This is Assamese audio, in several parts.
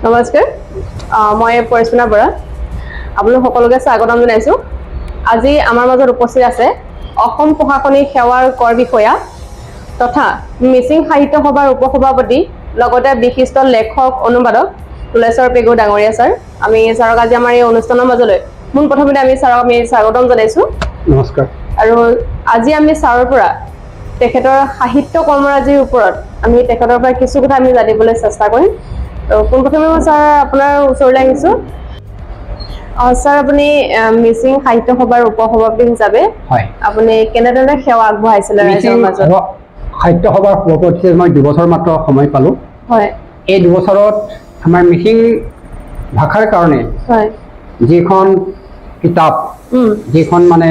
নমস্কাৰ, মই পৰিস্মিতা বৰা, আপোনালোক সকলোকে স্বাগতম জনাইছোঁ। আজি আমাৰ মাজত উপস্থিত আছে অসম প্ৰশাসনিক সেৱাৰ কৰ বিষয়া তথা মিচিং সাহিত্য সভাৰ উপসভাপতি, লগতে বিশিষ্ট লেখক, অনুবাদক তুলেশ্বৰ পেগু ডাঙৰীয়া ছাৰ। আমি ছাৰক আজি আমাৰ এই অনুষ্ঠানৰ মাজলৈ পোনপ্ৰথমতে আমি ছাৰক আমি স্বাগতম জনাইছোঁ। নমস্কাৰ। আৰু আজি আমি ছাৰৰ পৰা তেখেতৰ সাহিত্য কৰ্মৰাজিৰ ওপৰত আমি তেখেতৰ পৰা কিছু কথা আমি জানিবলৈ চেষ্টা কৰিম। তো পোনপ্ৰথমে মই ছাৰ আপোনাৰ ওচৰলৈ আহিছোঁ। ছাৰ, আপুনি মিচিং সাহিত্য সভাৰ উপসভাপতি হিচাপে আপুনি কেনেধৰণে সেৱা আগবঢ়াইছিলে মিচিং ৰাইজৰ মাজত? সাহিত্য সভাৰ সভাপতি মই 2 বছৰ মাত্ৰ সময় পালোঁ। এই 2 বছৰত আমাৰ মিচিং ভাষাৰ কাৰণে যিখন কিতাপ, যিখন মানে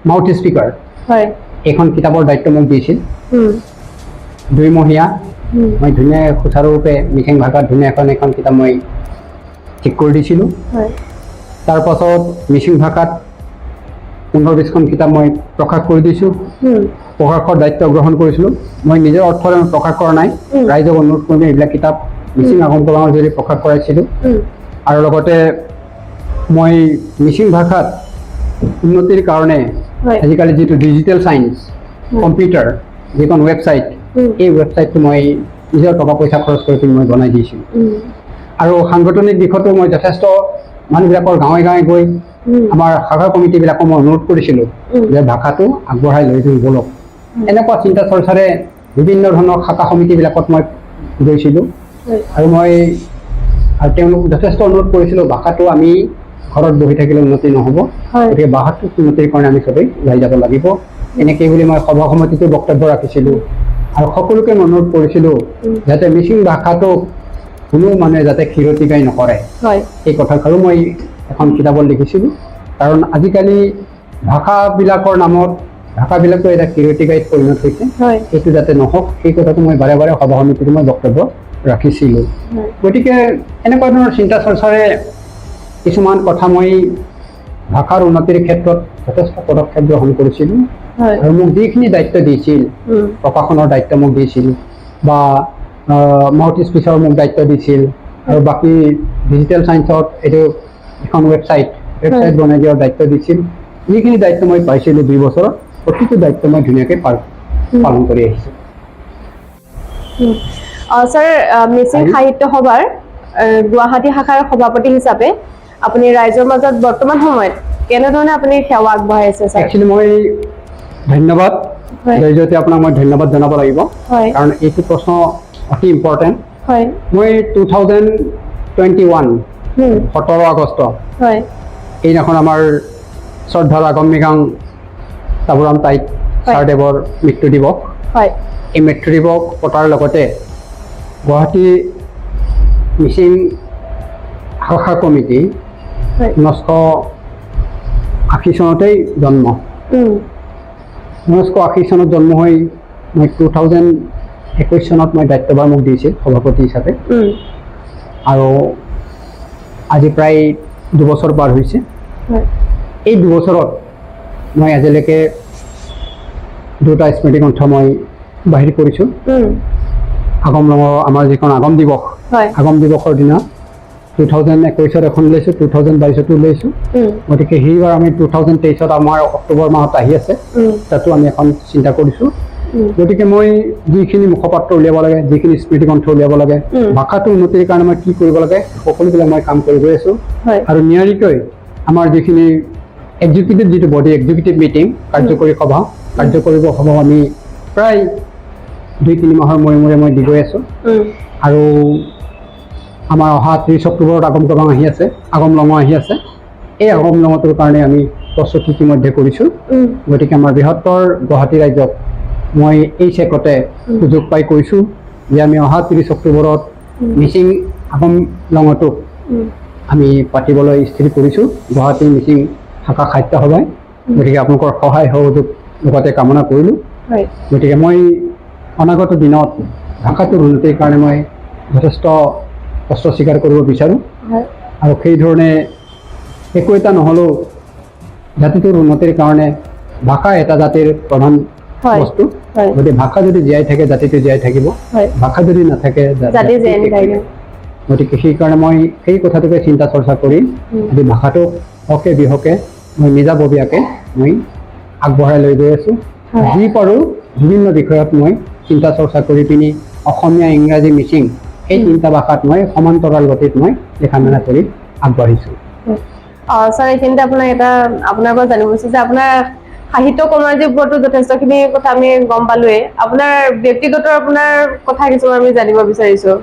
মাউথ স্পীকাৰ, এইখন কিতাপৰ দায়িত্ব মোক দিছিল। 2 মহীয়া মই ধুনীয়া সুচাৰুৰূপে মিচিং ভাষাত ধুনীয়া এখন কিতাপ মই ঠিক কৰি দিছিলোঁ। তাৰপাছত মিচিং ভাষাত 15-20খন কিতাপ মই প্ৰকাশ কৰি দিছোঁ। প্ৰকাশৰ দায়িত্ব গ্ৰহণ কৰিছিলোঁ। মই নিজৰ অৰ্থৰে মই প্ৰকাশ কৰা নাই। ৰাইজক অনুৰোধ কৰি এইবিলাক কিতাপ মিচিং আগম কলামৰ যোগেদি প্ৰকাশ কৰাইছিলোঁ। আৰু লগতে মই মিচিং ভাষাত উন্নতিৰ কাৰণে আজিকালি যিটো ডিজিটেল চায়েন্স, কম্পিউটাৰ, যিখন ৱেবছাইট, এই ৱেবছাইটটো মই নিজৰ টকা পইচা খৰচ কৰি পিনি মই বনাই দিছিলোঁ। আৰু সাংগঠনিক দিশতো মই যথেষ্ট মানুহবিলাকৰ গাঁৱে গাঁৱে গৈ আমাৰ শাখা কমিটিবিলাকক মই অনুৰোধ কৰিছিলোঁ যে ভাষাটো আগবঢ়াই লৈ যাওঁ ব'লক। এনেকুৱা চিন্তা চৰ্চাৰে বিভিন্ন ধৰণৰ শাখা সমিতিবিলাকত মই গৈছিলোঁ। আৰু মই আৰু তেওঁলোক যথেষ্ট অনুৰোধ কৰিছিলোঁ, ভাষাটো আমি ঘৰত বহি থাকিলে উন্নতি নহ'ব, গতিকে ভাষাটো উন্নতিৰ কাৰণে আমি চবেই ওলাই যাব লাগিব, এনেকেই বুলি মই সভা সমিতিতো বক্তব্য ৰাখিছিলোঁ। আৰু সকলোকে মই অনুৰোধ কৰিছিলোঁ যাতে মিচিং ভাষাটোক কোনো মানুহে যাতে খীৰতি গাই নকৰে। এই কথাষাৰো মই এখন কিতাপত লিখিছিলোঁ। কাৰণ আজিকালি ভাষাবিলাকৰ নামত ভাষাবিলাকো এটা খীৰতি গাইত পৰিণত হৈছে। সেইটো যাতে নহওক, সেই কথাটো মই বাৰে বাৰে সভা সমিতিত মই বক্তব্য ৰাখিছিলোঁ। গতিকে এনেকুৱা ধৰণৰ চিন্তা চৰ্চাৰে কিছুমান কথা মই ভাষাৰ উন্নতিৰ ক্ষেত্ৰত যথেষ্ট পদক্ষেপ গ্ৰহণ কৰিছিলোঁ। আৰু মোক যিখিনি দায়িত্ব দিছিল, প্ৰকাশনৰ দায়িত্ব মোক দিছিল বা মাউথ স্পীচৰ মোক দায়িত্ব দিছিল আৰু বাকী ডিজিটেল চায়েন্সত এইটো এখন ৱেবছাইট বনাই দিয়াৰ দায়িত্ব দিছিল, যিখিনি দায়িত্ব মই পাইছিলোঁ 2 বছৰত, প্ৰতিটো দায়িত্ব মই ধুনীয়াকৈ পালন কৰি আহিছোঁ। ছাৰ, মিচিং সাহিত্য সভাৰ গুৱাহাটী শাখাৰ সভাপতি হিচাপে আপুনি ৰাইজৰ মাজত বৰ্তমান সময়ত কেনেধৰণে আপুনি সেৱা আগবঢ়াইছে ছাৰ? একচুৱেলি মই ধন্যবাদ জৰিয়তে আপোনাক মই ধন্যবাদ জনাব লাগিব, কাৰণ এইটো প্ৰশ্ন অতি ইম্পৰ্টেণ্ট। মই 2021 17 আগষ্ট এইদিনাখন আমাৰ শ্ৰদ্ধাৰ আগম মৃগাং টাবুৰাম টাইড ছাৰদেৱৰ মৃত্যু দিৱস। এই মৃত্যু দিৱস পতাৰ লগতে গুৱাহাটী মিচিং শাখা কমিটি 1980 চনতেই জন্ম। 1980 চনত জন্ম হৈ মই 2021 চনত মই দায়িত্বভাৰ মোক দিছিল সভাপতি হিচাপে। আৰু আজি প্ৰায় 2 বছৰ পাৰ হৈছে। এই 2 বছৰত মই আজিলৈকে দুটা স্মৃতিগ্ৰন্থ মই বাহিৰ কৰিছোঁ। আগম ৰঙৰ আমাৰ যিখন আগম দিৱস, আগম দিৱসৰ দিনা 2021ত এখন ওলাইছোঁ, 2022তো ওলাইছোঁ। গতিকে সেইবাৰ আমি 2023ত আমাৰ অক্টোবৰ মাহত আহি আছে, তাতো আমি এখন চিন্তা কৰিছোঁ। গতিকে মই যিখিনি মুখপাত্ৰ উলিয়াব লাগে, যিখিনি স্মৃতিগ্ৰন্থ উলিয়াব লাগে, ভাষাটোৰ উন্নতিৰ কাৰণে মই কি কৰিব লাগে, সকলোবিলাক মই কাম কৰি গৈ আছোঁ। আৰু নিয়াৰিকৈ আমাৰ যিখিনি এক্সিকিউটিভ যিটো বডি, এক্সিকিউটিভ মিটিং, কাৰ্যকৰী সভা, কাৰ্যকৰী সভা আমি প্ৰায় 2-3 মাহৰ মূৰে মূৰে মই দি গৈ আছোঁ। আৰু আমাৰ অহা 30 অক্টোবৰত আগম কবাং আহি আছে, আগম লঙ আহি আছে। এই আগম লঙটোৰ কাৰণে আমি প্ৰস্তুতি ইতিমধ্যে কৰিছোঁ। গতিকে আমাৰ বৃহত্তৰ গুৱাহাটী ৰাজ্যক মই এই চেকতে সুযোগ পাই কৈছোঁ যে আমি অহা 30 অক্টোবৰত মিচিং আগম লঙটোক আমি পাতিবলৈ স্থিৰ কৰিছোঁ গুৱাহাটী মিচিং শাখা সাহিত্য সভাই। গতিকে আপোনালোকৰ সহায় সহযোগ লগতে কামনা কৰিলোঁ। গতিকে মই অনাগত দিনত ভাষাটোৰ উন্নতিৰ কাৰণে মই যথেষ্ট কষ্ট স্বীকাৰ কৰিব বিচাৰোঁ। আৰু সেইধৰণে একো এটা নহ'লেও জাতিটোৰ উন্নতিৰ কাৰণে ভাষা এটা জাতিৰ প্ৰধান বস্তু। গতিকে ভাষা যদি জীয়াই থাকে, জাতিটো জীয়াই থাকিব। ভাষা যদি নাথাকে, জাতি জীয়াই নাথাকে। গতিকে সেইকাৰণে মই সেই কথাটোকে চিন্তা চৰ্চা কৰি আজি ভাষাটোক হকে বিহকে মই নিজাববীয়াকৈ মই আগবঢ়াই লৈ গৈ আছোঁ। যি পাৰোঁ বিভিন্ন বিষয়ত মই চিন্তা চৰ্চা কৰি পিনি অসমীয়া, ইংৰাজী, মিচিং এই তিনিটা ভাষাত মই সমান্তৰাল গতিত মই লিখা মেলা কৰি আগবাঢ়িছোঁ। ছাৰ, এইখিনিতে আপোনাক এটা আপোনাৰ পৰা জানিব বিচাৰিছো যে আপোনাৰ সাহিত্য কৰ্মৰাজিৰ ওপৰতো যথেষ্টখিনি কথা আমি গম পালোৱেই, আপোনাৰ ব্যক্তিগত আপোনাৰ কথা কিছুমান আমি জানিব বিচাৰিছো।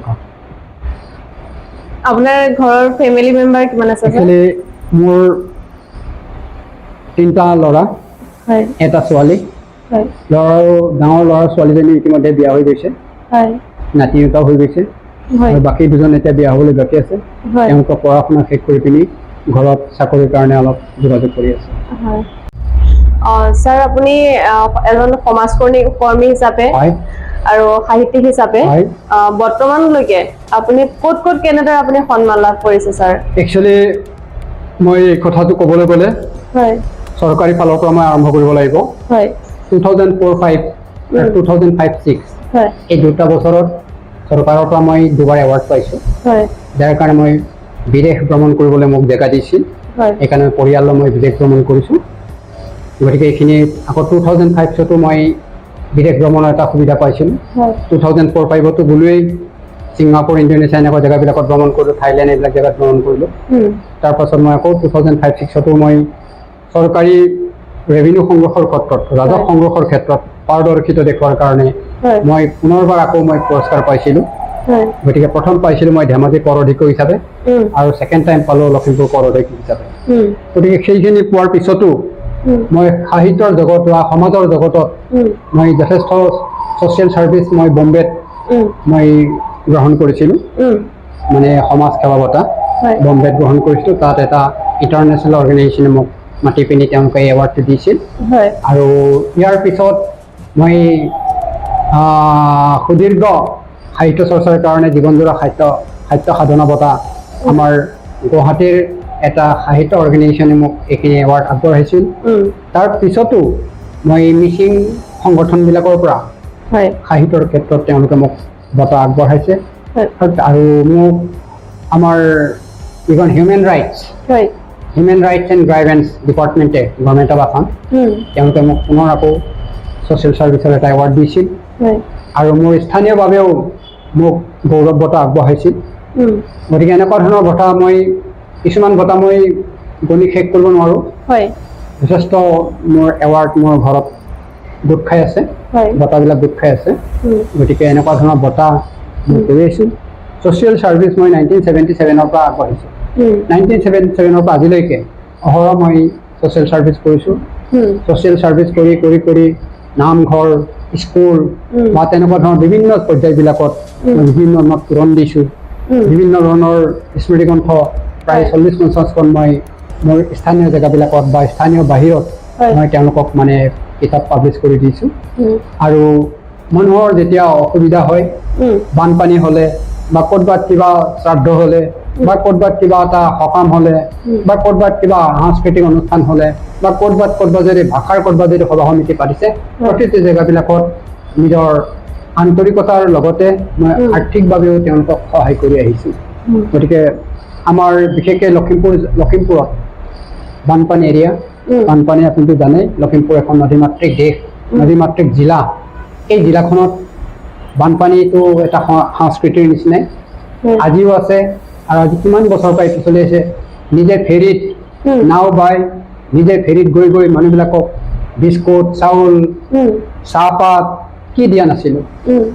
আপোনাৰ ঘৰৰ ফেমিলি মেম্বাৰ কিমান আছে ছাৰ? একচুৱেলি মোৰ তিনিটা ল'ৰা, এটা ছোৱালী। ল'ৰাৰো ডাঙৰ ল'ৰা ছোৱালীজনী ইতিমধ্যে বিয়া হৈ গৈছে, নাতি এটাও হৈ গৈছে আৰু বাকী দুজন এতিয়া বিয়া হ'বলৈ বাকী আছে। তেওঁলোকৰ পঢ়া শুনা শেষ কৰি পিনি ঘৰত চাকৰিৰ কাৰণে অলপ যোগাযোগ কৰি আছে। হয়। ছাৰ, আপুনি এজন সমাজকৰ্মী কৰ্মী হিচাপে আৰু সাহিত্যিক হিচাপে বৰ্তমানলৈকে আপুনি ক'ত ক'ত কেনেদৰে আপুনি সন্মান লাভ কৰিছে ছাৰ? একচুৱেলি মই এই কথাটো ক'বলৈ গ'লে চৰকাৰী ফালৰ পৰা মই আৰম্ভ কৰিব লাগিব। 2004-5 আৰু 2005-6 এই দুটা বছৰত চৰকাৰৰ পৰা মই দুবাৰ এৱাৰ্ড পাইছোঁ, যাৰ কাৰণে মই বিদেশ ভ্ৰমণ কৰিবলৈ মোক জেগা দিছিল। সেইকাৰণে পৰিয়ালৰ মই বিদেশ ভ্ৰমণ কৰিছোঁ। গতিকে এইখিনি আকৌ 2005তো মই বিদেশ ভ্ৰমণৰ এটা সুবিধা পাইছিলোঁ। 2004-5তো গ'লোৱেই, ছিংগাপুৰ, ইণ্ডোনেছিয়া এনেকুৱা জেগাবিলাকত ভ্ৰমণ কৰিলোঁ, থাইলেণ্ড এইবিলাক জেগাত ভ্ৰমণ কৰিলোঁ। তাৰপাছত মই আকৌ 2005-6তো মই চৰকাৰী ৰেভিনিউ সংগ্ৰহৰ ক্ষেত্ৰত, ৰাজহ সংগ্ৰহৰ ক্ষেত্ৰত পাৰদৰ্শিতা দেখুওৱাৰ কাৰণে মই পুনৰবাৰ আকৌ মই পুৰস্কাৰ পাইছিলোঁ। গতিকে প্ৰথম পাইছিলোঁ মই ধেমাজি কৰ অধীক্ষক হিচাপে আৰু ছেকেণ্ড টাইম পালোঁ লখিমপুৰ কৰ অধীক্ষক হিচাপে। গতিকে সেইখিনি পোৱাৰ পিছতো মই সাহিত্যৰ জগত বা সমাজৰ জগতত মই যথেষ্ট ছ'চিয়েল ছাৰ্ভিচ মই বম্বেত মই গ্ৰহণ কৰিছিলোঁ, মানে সমাজ সেৱা বঁটা বম্বেত গ্ৰহণ কৰিছিলোঁ। তাত এটা ইণ্টাৰনেশ্যনেল অৰ্গেনাইজেশ্যনে মোক মাতি পিনি তেওঁলোকে এই এৱাৰ্ডটো দিছিল। আৰু ইয়াৰ পিছত মই সুদীৰ্ঘ সাহিত্য চৰ্চাৰ কাৰণে জীৱনজোৰা সাহিত্য সাহিত্য সাধনা বঁটা আমাৰ গুৱাহাটীৰ এটা সাহিত্য অৰ্গেনাইজেশ্যনে মোক এইখিনি এৱাৰ্ড আগবঢ়াইছিল। তাৰ পিছতো মই মিচিং সংগঠনবিলাকৰ পৰা সাহিত্যৰ ক্ষেত্ৰত তেওঁলোকে মোক বঁটা আগবঢ়াইছে। আৰু মোক আমাৰ যিখন হিউমেন ৰাইটছ এণ্ড গ্ৰাইভেন্স ডিপাৰ্টমেণ্টে, গভৰ্ণমেণ্ট অফ আছাম, তেওঁলোকে মোক পুনৰ আকৌ ছ'চিয়েল ছাৰ্ভিচৰ এটা এৱাৰ্ড দিছিল। আৰু মোৰ স্থানীয়ভাৱেও মোক গৌৰৱ বঁটা আগবঢ়াইছিল। গতিকে এনেকুৱা ধৰণৰ বঁটা মই কিছুমান বঁটা মই গণি শেষ কৰিব নোৱাৰোঁ। যথেষ্ট মোৰ এৱাৰ্ড মোৰ ঘৰত গোট খাই আছে, বঁটাবিলাক গোট খাই আছে। গতিকে এনেকুৱা ধৰণৰ বঁটা মই কৰি আহিছোঁ। ছ'চিয়েল ছাৰ্ভিচ মই 1977ৰ পৰা আগবাঢ়িছোঁ। 1977ৰ পৰা আজিলৈকে অহৰহ মই ছ'চিয়েল ছাৰ্ভিচ কৰিছোঁ। ছ'চিয়েল ছাৰ্ভিচ কৰি কৰি কৰি নামঘৰ, স্কুল বা তেনেকুৱা ধৰণৰ বিভিন্ন পৰ্যায়বিলাকত মই বিভিন্ন ধৰণৰ তোৰণ দিছোঁ। বিভিন্ন ধৰণৰ স্মৃতিগ্ৰন্থ প্ৰায় 40-50খন মই মোৰ স্থানীয় জেগাবিলাকত বা স্থানীয় বাহিৰত মই তেওঁলোকক মানে কিতাপ পাব্লিছ কৰি দিছোঁ। আৰু মানুহৰ যেতিয়া অসুবিধা হয়, বানপানী হ'লে বা ক'ৰবাত কিবা শ্ৰাদ্ধ হ'লে বা ক'ৰবাত কিবা এটা সকাম হ'লে বা ক'ৰবাত কিবা সাংস্কৃতিক অনুষ্ঠান হ'লে বা ক'ৰবাত ক'ৰবাত যদি ভাষাৰ ক'ৰবাত যদি সভা সমিতি পাতিছে, প্ৰতিটো জেগাবিলাকত নিজৰ আন্তৰিকতাৰ লগতে মই আৰ্থিকভাৱেও তেওঁলোকক সহায় কৰি আহিছোঁ। গতিকে আমাৰ বিশেষকৈ লখিমপুৰত বানপানী এৰিয়া, বানপানী আপুনিতো জানেই, লখিমপুৰ এখন নদীমাতৃক দেশ, নদীমাতৃক জিলা। এই জিলাখনত বানপানীটো এটা সংস্কৃতিৰ নিচিনাই আজিও আছে আৰু আজি কিমান বছৰৰ পৰা এইটো চলি আছে। নিজে ফেৰীত নাও বাই নিজে ফেৰীত গৈ গৈ মানুহবিলাকক বিস্কুট, চাউল, চাহপাত কি দিয়া নাছিলোঁ,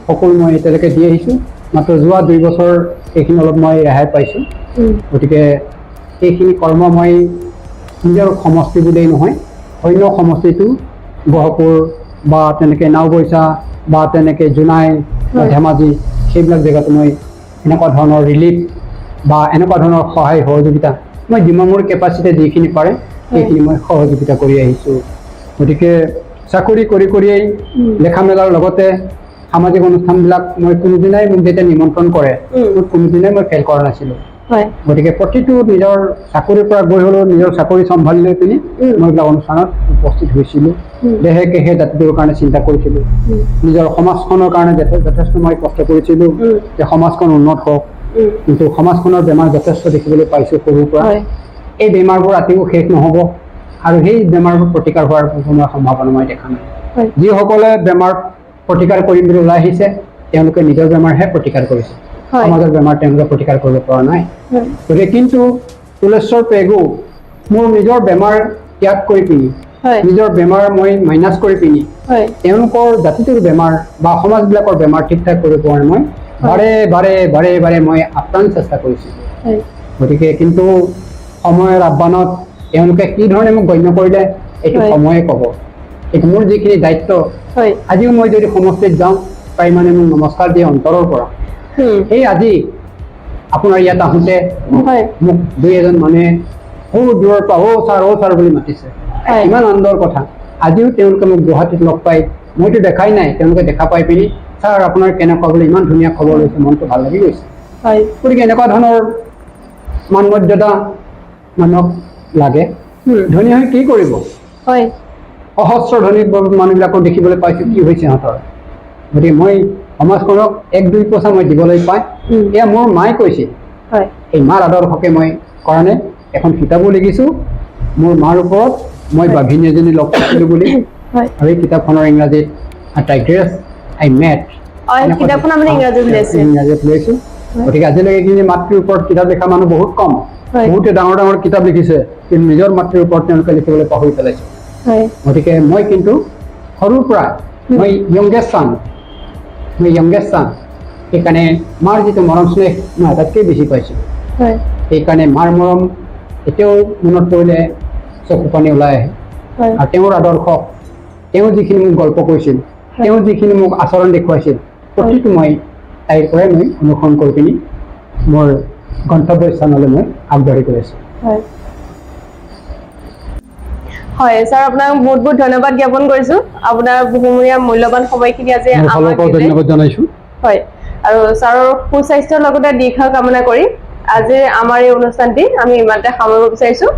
সকলো মই এতিয়ালৈকে দি আহিছোঁ। মাত্ৰ যোৱা 2 বছৰ এইখিনি অলপ মই ৰেহাই পাইছোঁ। গতিকে এইখিনি কৰ্ম মই নিজৰ সমষ্টি বুলিয়েই নহয়, অন্য সমষ্টিটো গহপুৰ বা তেনেকৈ নাওবৈচা বা তেনেকৈ জোনাই বা ধেমাজি সেইবিলাক জেগাতো মই এনেকুৱা ধৰণৰ ৰিলিফ বা এনেকুৱা ধৰণৰ সহায় সহযোগিতা মই যিমান মোৰ কেপাচিটি যিখিনি পাৰে সেইখিনি মই সহযোগিতা কৰি আহিছোঁ। গতিকে চাকৰি কৰি কৰিয়েই লেখা মেলাৰ লগতে সামাজিক অনুষ্ঠানবিলাক মই কোনোদিনাই মোক যেতিয়া নিমন্ত্ৰণ কৰে, মই কোনোদিনাই মই ফেইল কৰা নাছিলোঁ। গতিকে প্ৰতিটো নিজৰ চাকৰিৰ পৰা গৈ হ'লেও নিজৰ চাকৰি চম্ভালি লৈ পিনি মই এইবিলাক অনুষ্ঠানত উপস্থিত হৈছিলোঁ। দেহে কেহে জাতিটোৰ কাৰণে চিন্তা কৰিছিলোঁ। নিজৰ সমাজখনৰ কাৰণে যথেষ্ট মই কষ্ট কৰিছিলোঁ যে সমাজখন উন্নত হওক। কিন্তু সমাজখনৰ বেমাৰ যথেষ্ট দেখিবলৈ পাইছোঁ সৰুৰ পৰা। এই বেমাৰবোৰ ৰাতিও শেষ নহ'ব আৰু সেই বেমাৰবোৰ প্ৰতিকাৰ হোৱাৰ কোনো সম্ভাৱনা মই দেখা নাই। যিসকলে বেমাৰ প্ৰতিকাৰ কৰিম বুলি ওলাই আহিছে, তেওঁলোকে নিজৰ বেমাৰহে প্ৰতিকাৰ কৰিছে, সমাজৰ বেমাৰ তেওঁলোকে প্ৰতিকাৰ কৰিব পৰা নাই। গতিকে কিন্তু তুলেশ্বৰ পেগু মোৰ নিজৰ বেমাৰ ত্যাগ কৰি পিনি, নিজৰ বেমাৰ মই মাইনাছ কৰি পিনি তেওঁলোকৰ জাতিটোৰ বেমাৰ বা সমাজবিলাকৰ বেমাৰ ঠিক ঠাক কৰিব পৰা মই বাৰে বাৰে বাৰে বাৰে মই আপ্ৰাণ চেষ্টা কৰিছোঁ। গতিকে কিন্তু সময়ৰ আহ্বানত তেওঁলোকে কি ধৰণে মোক গণ্য কৰিলে, এইটো সময়ে ক'ব। কিন্তু মোৰ যিখিনি দায়িত্ব, আজিও মই যদি সমষ্টিত যাওঁ, প্ৰায় মানে মোক নমস্কাৰ দিয়ে অন্তৰৰ পৰা। এই আজি আপোনাৰ ইয়াত আহোঁতে মোক দুই এজন মানুহে সৌ দূৰৰ পৰা "অ' ছাৰ, অ' ছাৰ" বুলি মাতিছে। ইমান আনন্দৰ কথা। আজিও তেওঁলোকে মোক গুৱাহাটীত লগ পাই, মইতো দেখাই নাই, তেওঁলোকে দেখা পাই পিনি "ছাৰ, আপোনাৰ কেনেকুৱা" বুলি ইমান ধুনীয়া খবৰ লৈছে, মনটো ভাল লাগি গৈছে। গতিকে এনেকুৱা ধৰণৰ মান মৰ্যাদা মানুহক লাগে। ধনী হৈ কি কৰিব? সহস্ৰ ধনী মানুহবিলাকক দেখিবলৈ পাইছোঁ, কি হৈছে সিহঁতৰ। গতিকে মই সমাজখনক এক দুই পইচা মই দিবলৈ পাই, এয়া মোৰ মায়ে কৈছিল। এই মাৰ আদৰ্শকে মই কাৰণে এখন কিতাপো লিখিছোঁ মোৰ মাৰ ওপৰত, মই বাঘিনী এজনী লগ পাইছিলোঁ বুলি। আৰু এই কিতাপখনৰ ইংৰাজীত টাইগ্ৰেছ আই মেট। এই কিতাপখন আপুনি ইংৰাজীত উলিয়াইছে? ইংৰাজীত লৈছোঁ। গতিকে আজিলৈকে কিন্তু মাতৃৰ ওপৰত কিতাপ লিখা মানুহ বহুত কম। বহুতে ডাঙৰ ডাঙৰ কিতাপ লিখিছে, কিন্তু নিজৰ মাতৃৰ ওপৰত তেওঁলোকে লিখিবলৈ পাহৰি পেলাইছে। গতিকে মই কিন্তু সৰুৰ পৰা মই য়ংগেষ্ট চান, সেইকাৰণে মাৰ যিটো মৰম স্নেহ মই আটাইতকৈ বেছি পাইছোঁ। সেইকাৰণে মাৰ মৰম এতিয়াও মনত পৰিলে চকু পানী ওলাই আহে। আৰু তেওঁৰ আদৰ্শ, তেওঁ যিখিনি মোক গল্প কৈছিল, তেওঁ যিখিনি মোক আচৰণ দেখুৱাইছিল, প্ৰতিটো মই তাইৰ পৰাই মই অনুসৰণ কৰি পিনি মোৰ গন্তব্য স্থানলৈ মই আগবাঢ়ি গৈ আছোঁ। হয় হয় ছাৰ, আপোনাক বহুত বহুত ধন্যবাদ জ্ঞাপন কৰিছোঁ। আপোনাৰ বহুমূলীয়া মূল্যৱান সময়খিনি আজি মোৰ ফালৰ আমাক পৰাও দিলে। ধন্যবাদ জনাইছোঁ। হয়, আৰু ছাৰৰ সুস্বাস্থ্যৰ লগতে দীৰ্ঘ কামনা কৰি আজিৰ আমাৰ এই অনুষ্ঠানটি আমি ইমানতে সামৰিব বিচাৰিছোঁ।